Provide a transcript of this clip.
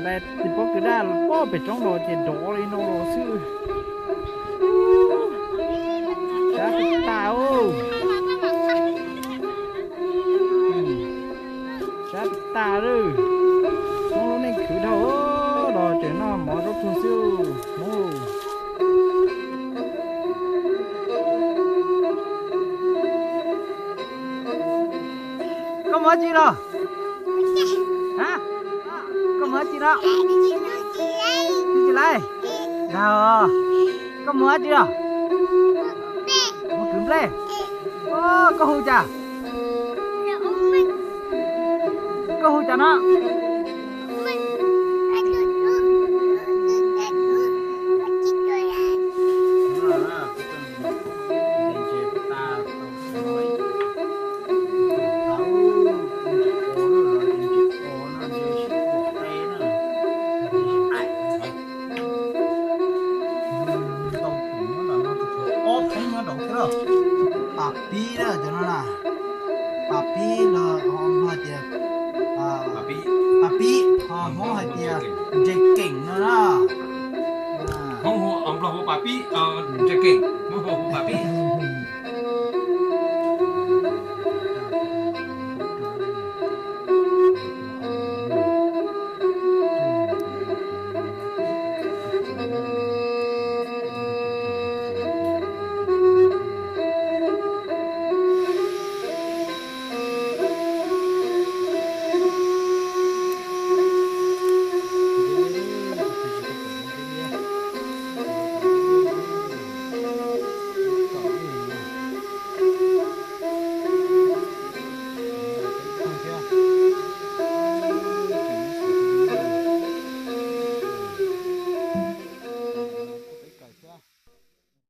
Tis pob kws daj pob pem roob los ces dov li no los xwb. Sab tas tas. Sab tas tas lawm. Hmoob lub neej khwv dhau los tseem noj mov zaub tsuag xwb Hmoob. Koj mus dab tsi los? Ha? Koj mus dab tsi no? Twb tsis laiv. Dag os. Koj mus dab tsi los? Mus kwv nplej. Koj hu cas? Koj hu cas no? Ob peb nyob nraud thiab. Pam pib na cov no na. Pam pib los ho hais tias pam pib, ho Hmoob hais tias ntses keem no na. Hmoob hu, Nplog hu pam pib, ntses keem, Hmoob hu pam pib.